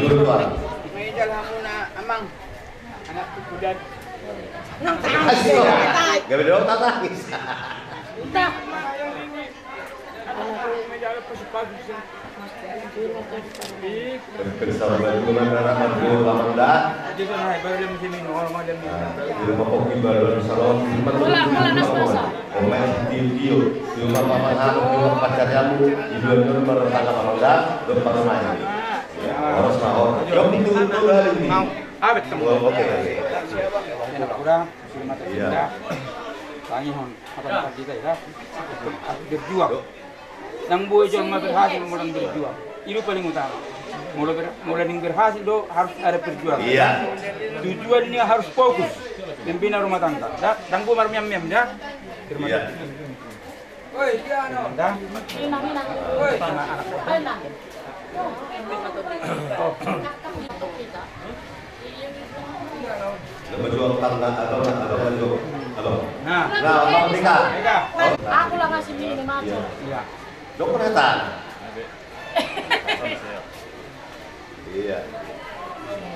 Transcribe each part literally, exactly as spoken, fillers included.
Meja hamuna, Amang. Anak kuda. Gabe dong tatangis. Udah. Meja pasupasu. Bersama dengan anak-anak di rumah Amanda. Di rumah Poki baru salon. Mula, mula, nas, nas. Omai di video. Di rumah Papa Hanu, di rumah pacar kamu. Di dua dua rumah tetangga Amanda. Rumah rumah ini. Horas ma, horas. Jawab itu dulu hari ini. Mau. Abet kamu. Oh, oke, oke. Kurang. Iya. Tangihon. Apa kita ya? Berjuang. Ndang boi jolma berhasil molo ndang berjuang. Itu paling utama. Molo ber-, molo ingin berhasil do harus ada perjuangan. Iya. Tujuannya harus fokus. Membina rumah tangga. Dah, ndang boi marmiam-miam, dah. Iya. Dah. Inang, inang. Inang. Pejuang tangga, abang, abang, abang. Nah. Nah, abang, Tika. Aku lah ngasih minum aja. Iya. Dokter Eta. Iya.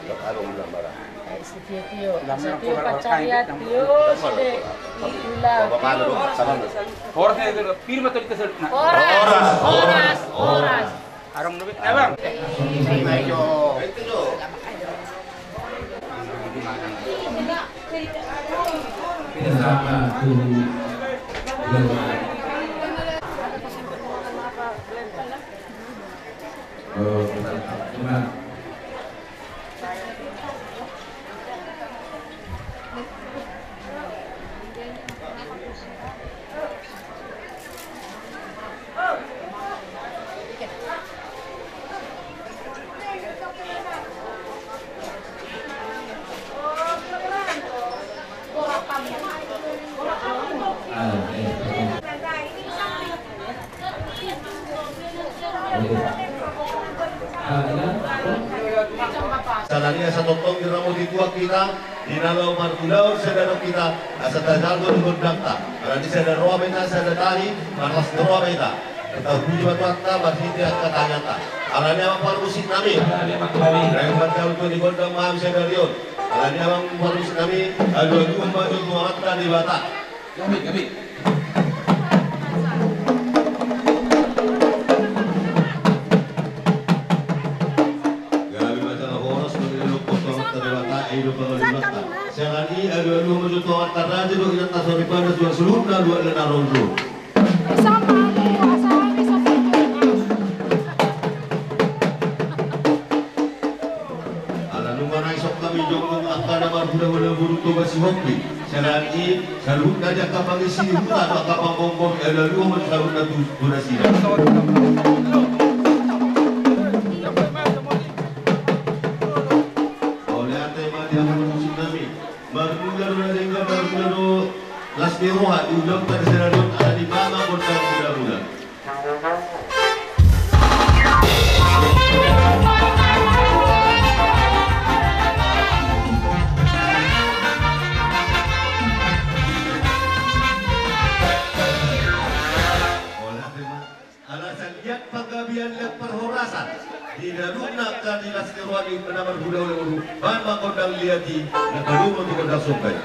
Dok, abang, abang, abang. Setio, Tio. Setio, pacar ya, Tio. Sudah. Itulah. Bapak, Tio. Abang, abang. Horas, horas, horas. Horas, horas. Arong dope, ya, Bang. Siala ni i asa tongtong diramoti Tuhan hita, di na laho marulaon sada adong hita, asa tajago di gondangta. Ala ni sada roha ma hita, sada tahi, marlas ni roha ma hita. Tapuji ma Tuhanta marhite angka tangiangta. Ala ni i amang parmusik nami. Ala ni i amang parmusik nami. Ala ni i amang parmusik nami. Alualuhon ma jo tu Amanta Debata. Gabe, gabe. Gabe ma jala horas, mangaliat tu Amanta Debata, i do pangalumanta. Siala ni i, alualuhon ma jo tu amanta raja dohot inanta soripada, tu suhutna luat na ro. Ala nunga naeng songon hami jongjong angka na marhulahula boru Toga Sihombing. Siala ni i, saluhutna di angka pangisi ni huta, angka panggombor, alualuhon ma jo saluhutna tu, tu nasida. Mauliate ma di hamu musik nami. Marmula do na denggan, marmula do las ni roha, di ulaonta di sadari on, ala ni i ma gondang mula-mula. Ala saliat panggabean, liat parhorasan. Di dalanna angka di las ni roha ni na marhulahula boru, bahen ma gondang liat i, na paduahon ma tu gondang songkai.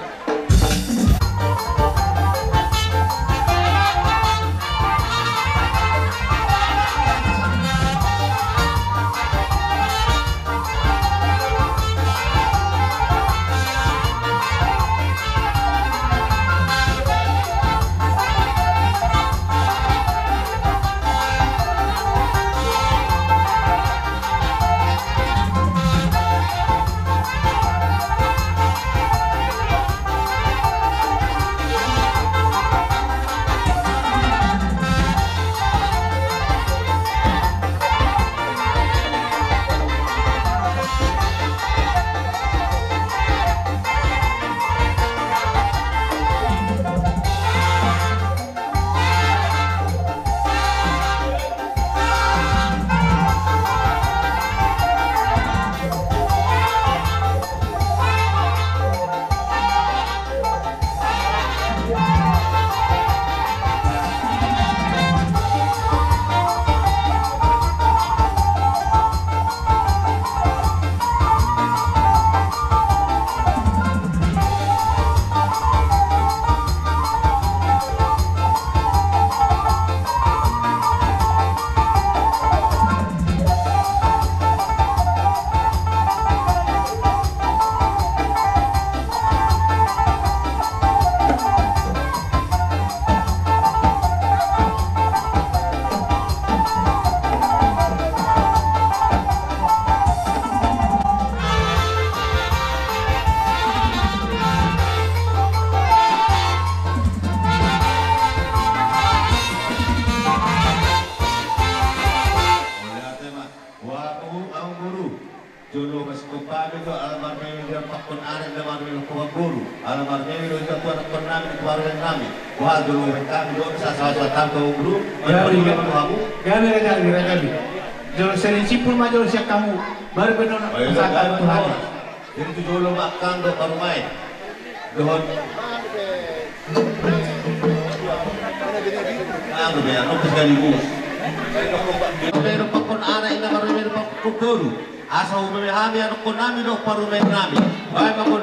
Guru, jolo masihol hami do ala marmeme di rompakkon anak, ala marmeme roha boru, ala marmeme do hita tu anakkon nami, tu parumaen nami. Boha jolo hami do sasahat tu hamu guru. Gabe, gabe, gabe, gabe. Jolo seri simpul ma jolo sian hamu. Baru benar. Jadi tu jolo ma angka do parumaen. Dohot. Anu be, anu be, sekaligus. Rompakkon anak, ala marmeme rompakkon boru. Asa umeme hami anakkon nami dohot parumaen nami. Baen ma hamu.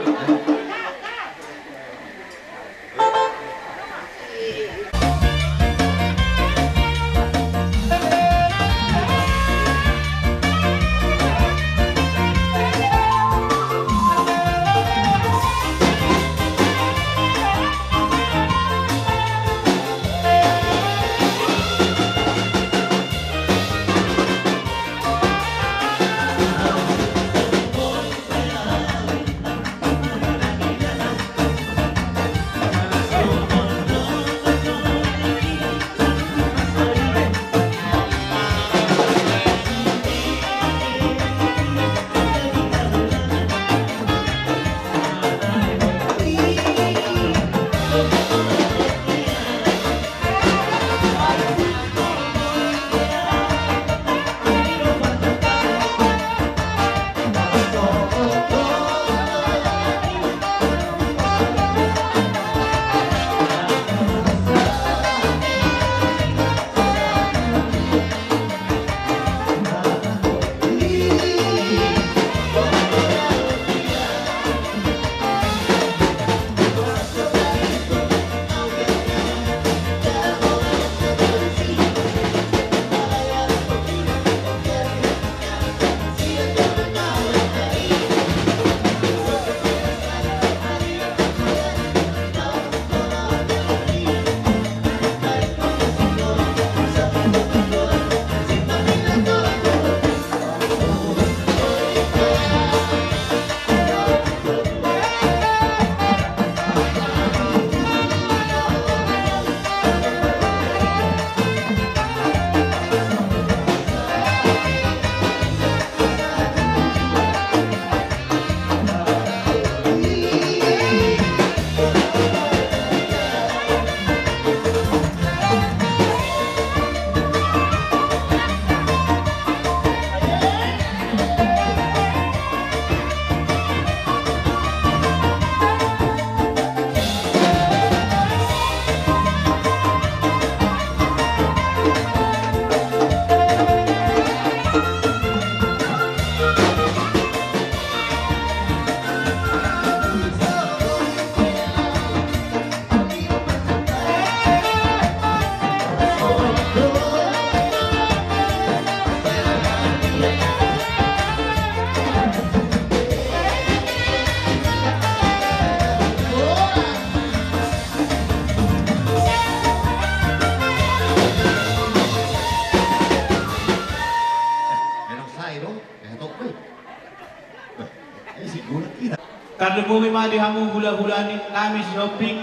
Tarlumobi ma di hamu hulahula ni, nami Sihombing,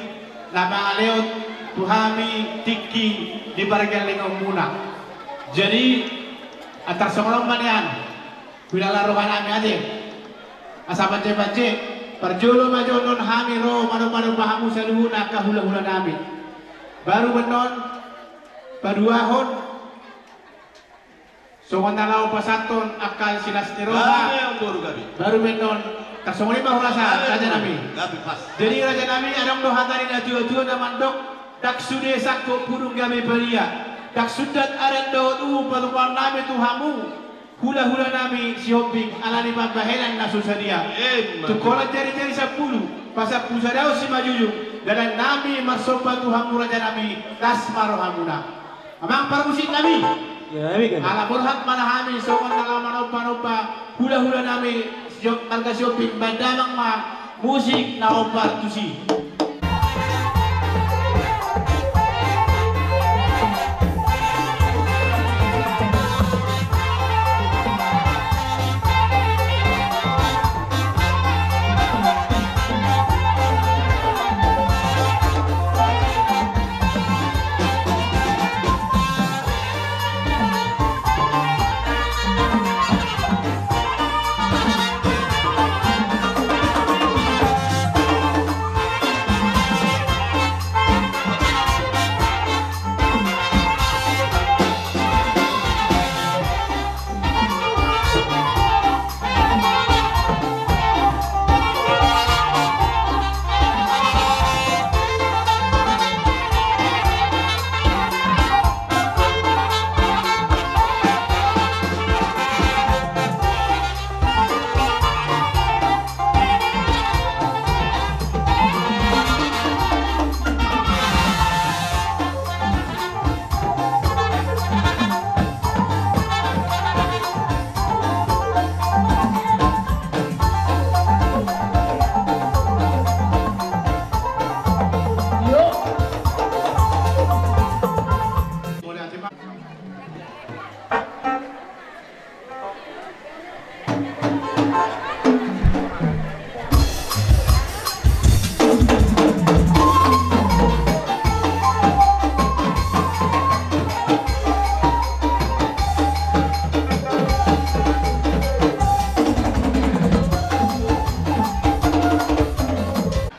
na mangalehon tu hami tingki di pargellengonmuna. Jadi, antar songon on ma nian, huilala roha nami ate. Asa pacce-pacce, parjolo ma jolo on hami ro manomba-nomba hamu saluhutna angka hulahula nami. Baru benon, paduahon, songon na laho pasahathon angka silas ni roha. Gabe, amang boru, gabe. Baru benon, tarsongon i ma hurasa, gabe, raja nami. Gabe, pas. Jadi raja nami, adong do hata ni natua-tua na mandok, ndang sude sangkot burung gabe palia, ndang sundat adat dohot uhum patupaon nami tu hamu hulahula nami Sihombing, ala ni pambahenan na so sadia. Emma tutu. Tung holan jari-jari sampulu, pasampulu sada on simanjujung, dalan nami marsomba tu hamu raja nami, las ma rohamuna. Amang parmusik nami. Ia, nami kan. Ala borhat ma hami songon na laho manomba-nomba hulahula nami, Sihom-, marga Sihombing, baen damang ma musik na hombar tusi.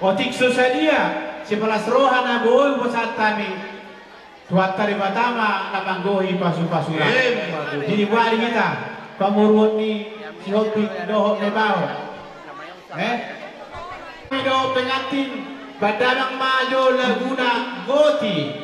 Otik so sadia sipalas roha na boi hupasahat hami, Tuhanta Debata ma na manggohi pasupasuna. Emma tutu. Jadi, boha di hita pamoruon ni Sihombing dohot Naibaho. Eh? Dohot pengantin, bahen damang ma jo laguna Goti.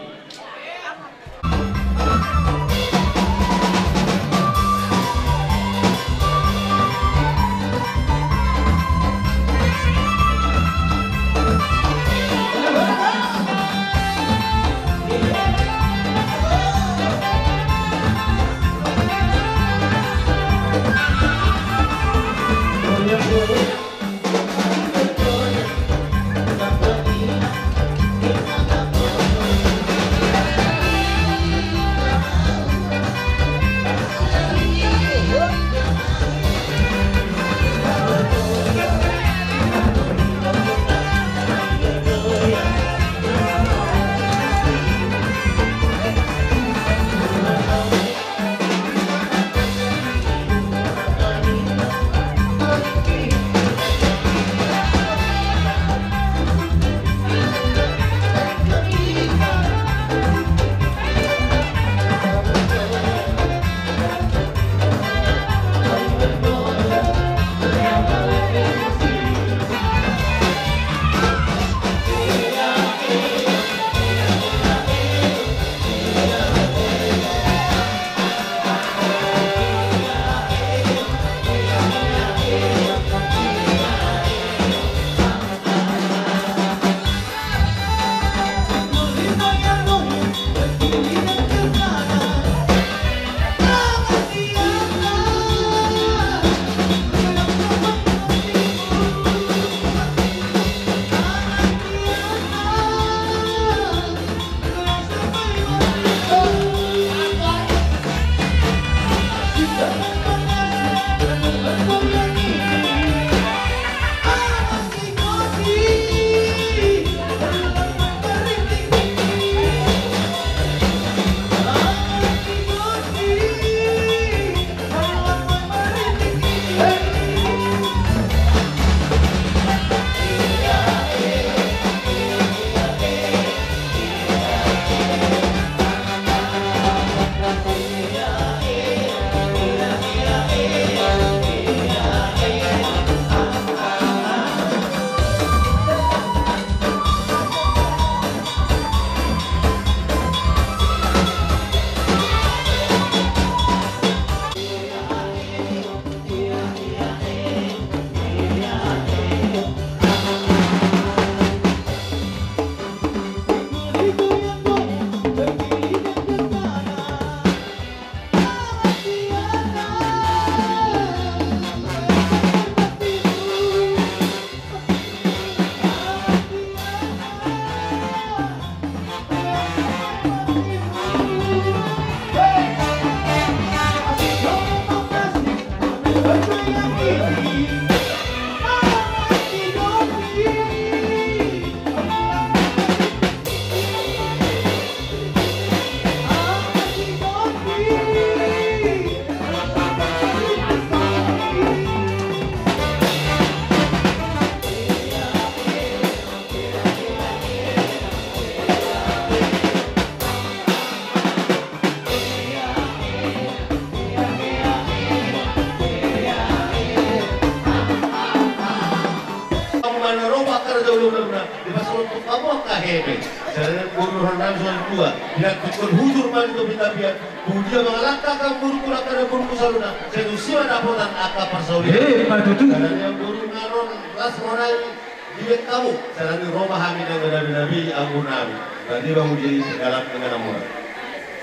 Hamu ma na ro angka raja ulaon na, dipasahathon hamu angka hepeng. Sada ni boru rohanami songon tua, dilantikon hujur ma di topi tapian. Tu dia mangalangka angka borungku, angka na borungku saluhutna, sai tusi ma dapotan angka parsaulian. Eh, ima tutu. Sada ni amangboru na ro las rohanami, dibahen hamu, sada ni ro ma hami na manabi-nabi amangboru nami. Berarti bang uji dalam dengan amangboru.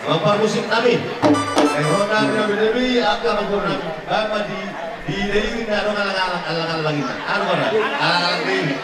Amang parmusik nami. Yang ro na manabi-nabi angka amangboru nami. Bahen ma di, di dairing na adong alang-alang, alang-alang inna. Anu mana? Alang-alang dairing.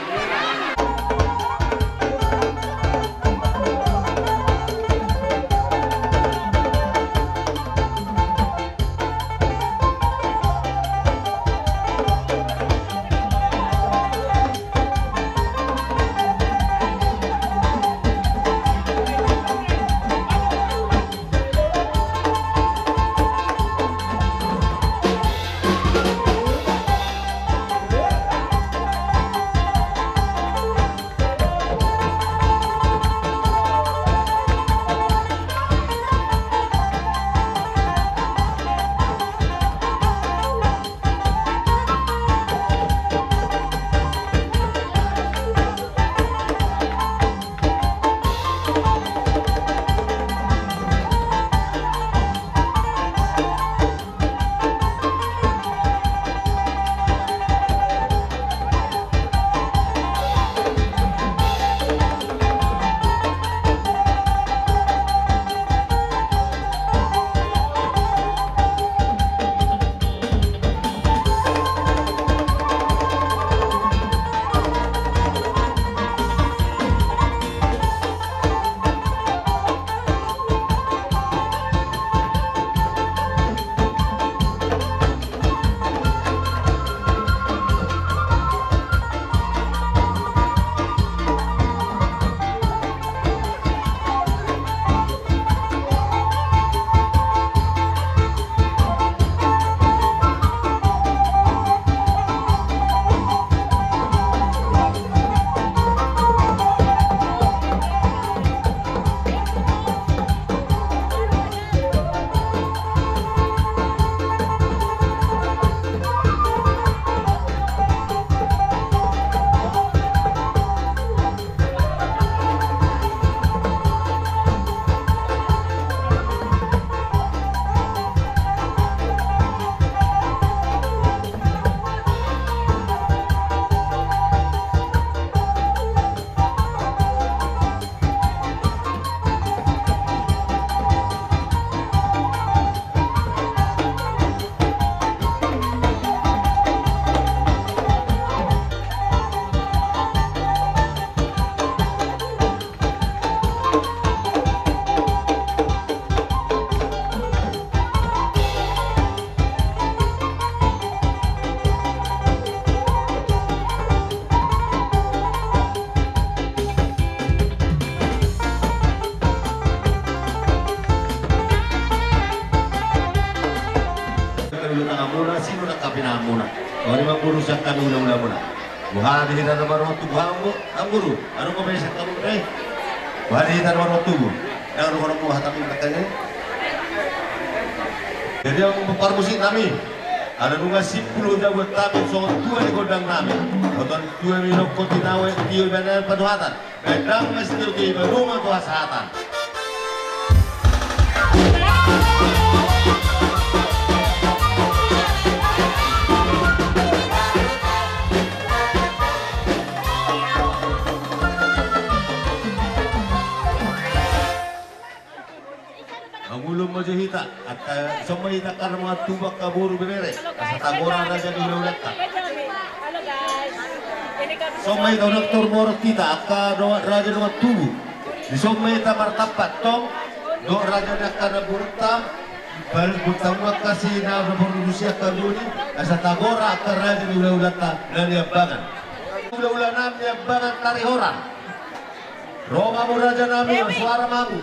Muna. Ori ma guru sian hami hula-hula muna. Boha di hita na marhon tubu hamu, hamu guru. Anu ko be sian hamu be. Boha di hita na marhon tubu. Dang anu ko hata mi makanya. Jadi hamu parmusik nami. Ala nunga simpul jabu hami songon tua di gondang nami. Boton tua mi nongko tinawe tio bene paduhatan. Bendang mesti uti berumah tua satan. Mangulon ma jo hita, angka, ison ma hita angka na mangan tubu angka boru bebere, asa tagora raja ni hula-hulanta. Ison ma hita, unang tor morot hita, angka dongan raja dongan tubu. Ison ma hita martampak tong, dohot raja ni angka na borunta, balik buta muna angka si na borunta si angka doni, asa tagora angka raja ni hula-hulanta, na niambangan. Hula-hula nami niambangan Tarihora. Ro ma hamu raja nami, marsuara ma hamu.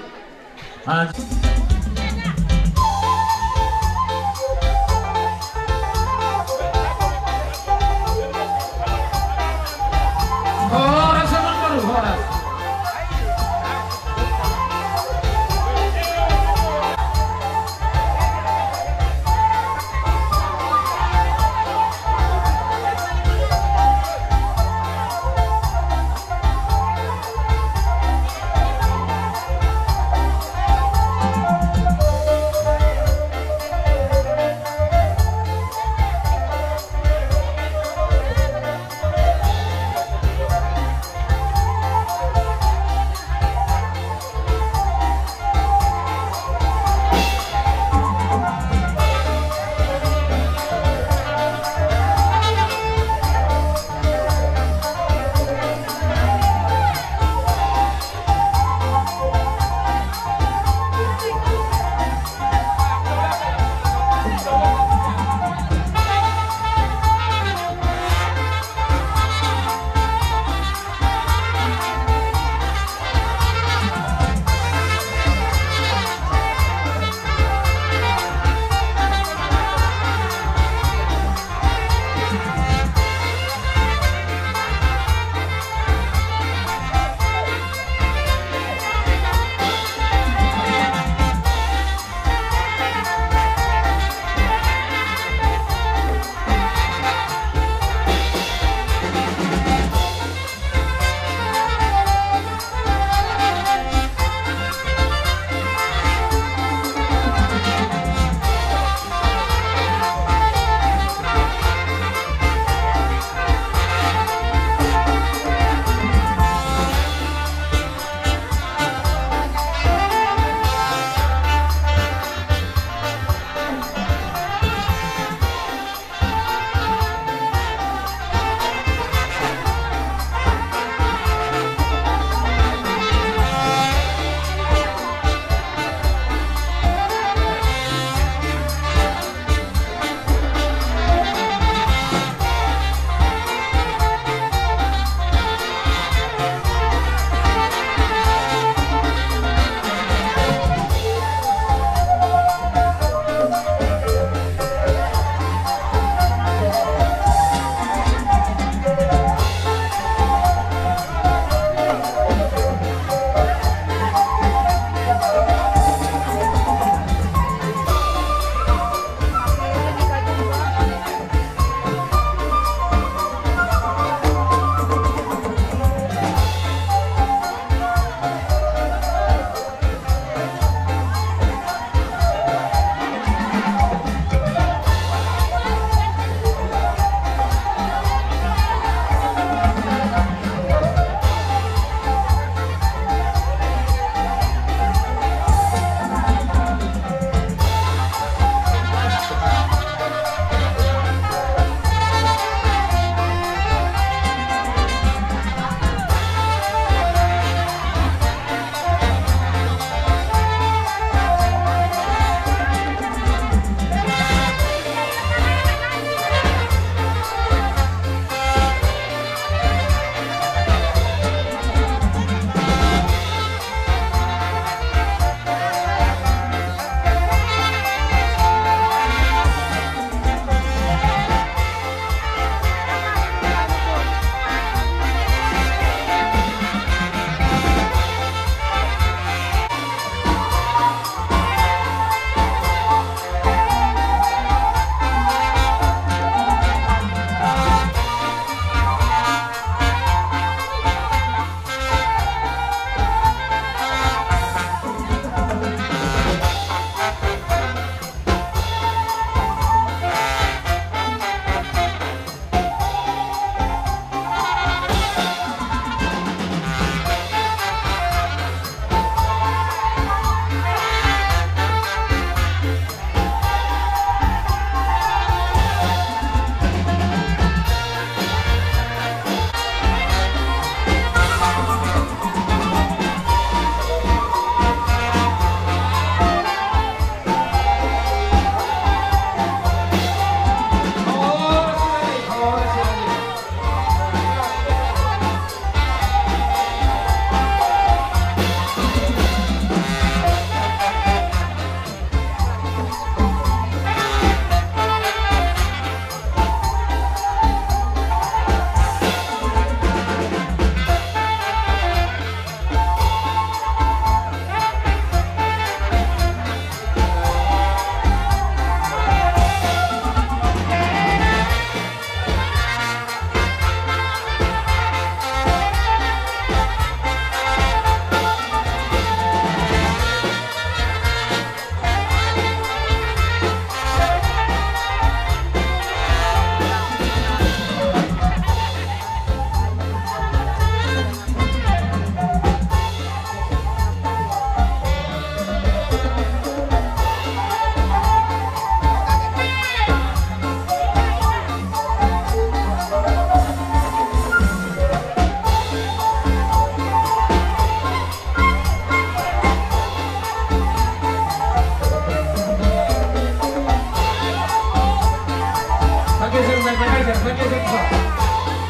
Geser, geser, geser.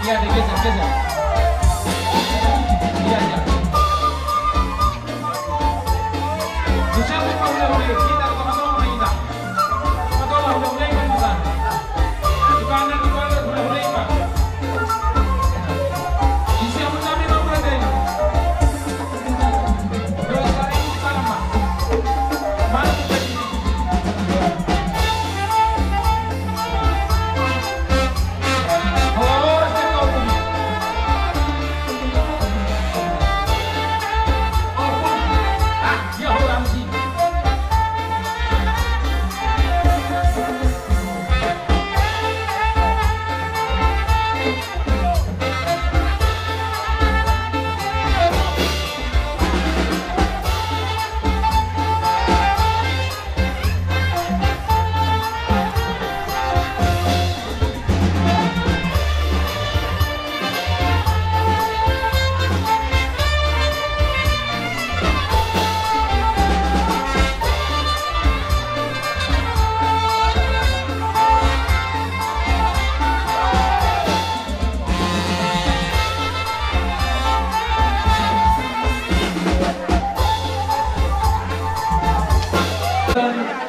Iya, digeser, geser. Iya, iya. Bisa, kita ke tengah-tengah, kita. Betul lah, udah mulai kan kita. Di mana, di mana, udah mulai, Pak. Isi yang kami mau berada ini.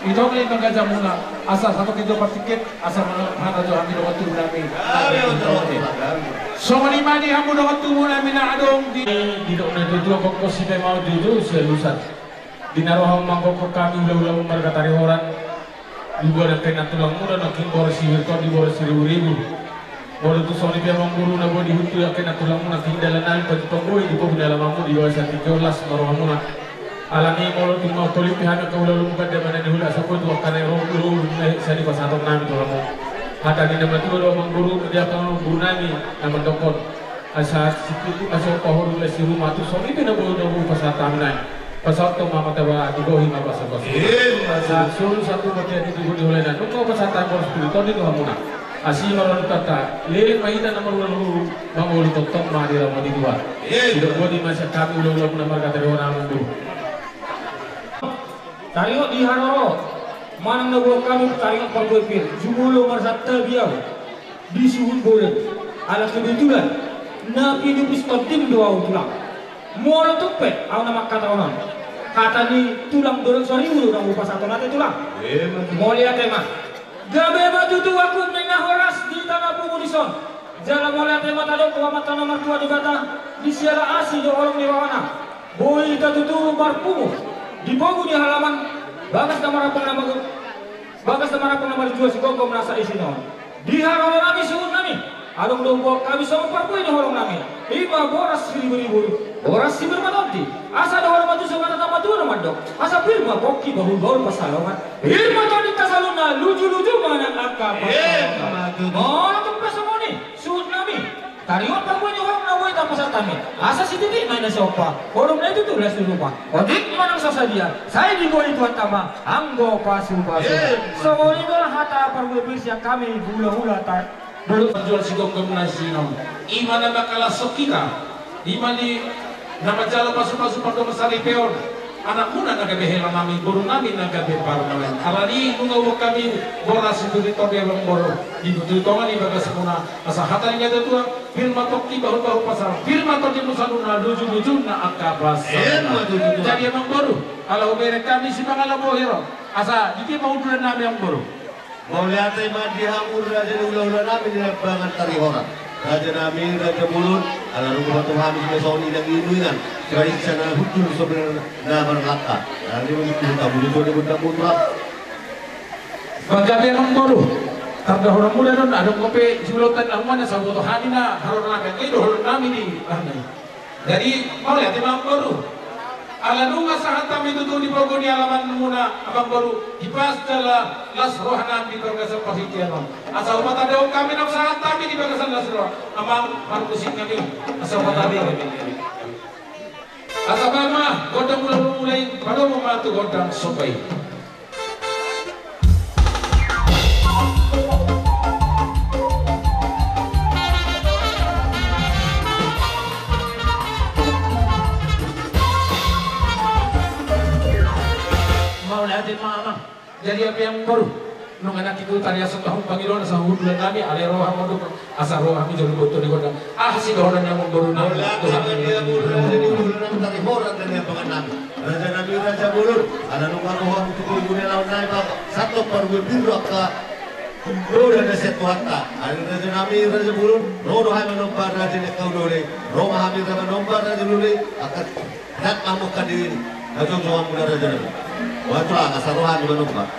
Ito ni mangajamuna, asa satu kilo partikit, asa mana jo hami dongan tubu nami. Songon i ma di hamu dongan tubu nami na adong di. Di dongan tubu, kok kau si pemau jujur selusan. Di na roha manggokhon hami hula-hula marga Tarihoran. Di bua nangkin na tulangmuna nangkin boras siribu, di boras siribu-ribu. Molo tung songon i pe amang boru na boi di hutu nangkin na tulangmuna nangkin dalan nami pajumpang boi di pogu ni alamanmu di bagasan tingki on las ma rohamuna. Alani molo tung maoto lipi hami angka hula-hula mungkin damana ni hula sopo tu angka na ro ro na sadi pasahaton nami tu alamu. Hata ni na matua do amang boru di angka guru nami na mandokkon. Asa sipitu asa pahoru na si rumah tu songon i pe na boi na boi pasahat hami nai. Pasahat tu mama taba di bohi ma pasahat pasahat. Asa solu satu bagian itu pun diolai na nunggu pasahat hami boru sepuluh ton itu hamuna. Asi maron kata lele ma hita na marulu mangolu tontong ma di ramah di dua. Sidok bodi masa kami ulo-ulo na marga Tarihoran dulu. Taringot di haroro manang na buat kami taringot panggoipir jumolo marsatta biau. Di suhut bolon ala kebetulan na pinupus tondim do au tulang. Molo tung pe au na mangkatahon on hata ni tulang dolok soribu do na hupasahaton ate tulang. Mauliate ma. Gabe ma tutu agung ni na horas di tana pungu dison. Jala mauliate ma tadok tu Amanta na martua Debata di siala asi do holong ni rohana. Boi hita tutu marpungu di pogu ni halaman bagas na marampang na mago. Bagas na marampang na marjua sigomgom na saisina on. Di haroro nami suhut nami adong do huboan hami songon parbue ni holong nami. Ima boras siribu-ribu boras sipir ma tondi. Asa dohonon ma tusi hata ni na matua na mandok asa pir ma pongki bahul-bahul pansalongan. Pir ma tondi tasaluna luju-luju manang angka pansalongan. Molo tung pe songon i suhut nami. Taringot parbue ni holong na boi tapasahat hami asa sititik ma i na siompa. Holong na i tutu las ni rupa. Otik manang so sadia sai diboi Tuhanta ma anggo pasu-pasu. Songon i ma hata parbue pir sian hami hula-hula ta dolok. Jual sigomgom na sinon ima na mangkalashon hita. Ima di na manjalo pasu-pasu pardongan saripeon. Anakmuna na gabe hela nami boru nami na gabe parmaen. Alani nunga huboan hami boras situri tondi amang boru di butuh tongan di bagasmuna. Asa hata ni na tutu pir ma pongki bahul-bahul pansalongan pir ma tondi musanuna luju-lujuna angka pansalongan. Jadi amang boru ala hubereng hami si mangala bohi ro asa di dia ma udulan nami amang boru. Mauliate ma di hamu raja ni hula-hula nami di Lambangan Tarihoran. Raja nami raja bolon ala rupa tu hami sudah songon i nang inuinan. Sudah isi sana hutu sobenar na marlangka. Nami mengikuti tamu di tuan di bunda putra. Bagabe amang boru. Tanda horan muda don adong kope siulotan amana saboto hami na haroro nami anggo i do holan nami di hami. Jadi mauliate ma amang boru. Ala nunga sahat hami tutu di pogu ni alamanmuna amang boru hipas jala las roha nami di bagasan parhitean on. Asa hupatandahon hami nang sahat hami di bagasan las roha amang parmusik nami. Asa hupatandahon hami. Asa baen ma gondang mula-mula i padomu ma tu gondang somba i. Mauliate ma amang. Jadi amang boru. Nunga nangkin do tariashon hamu pangidoan asa huhut ulaon nami, alai ro hamu mandok asa ro hami jolo boto di gondang. Aha sidohonon ni amangboru nami? Tuhan. Raja nami Raja Bolon, ala nunga ro hamu tu pogune laon nai, Bapak. Santabi parbue pir do angka boda na sian Tuhanta. Alai raja nami Raja Bolon, ro do hami manomba raja ni angka ulole. Ro ma hami ra manomba raja ni ulole. Angka nat mamungka diri. Raja, raja nami. Wah, tulang, asa ro hami manomba.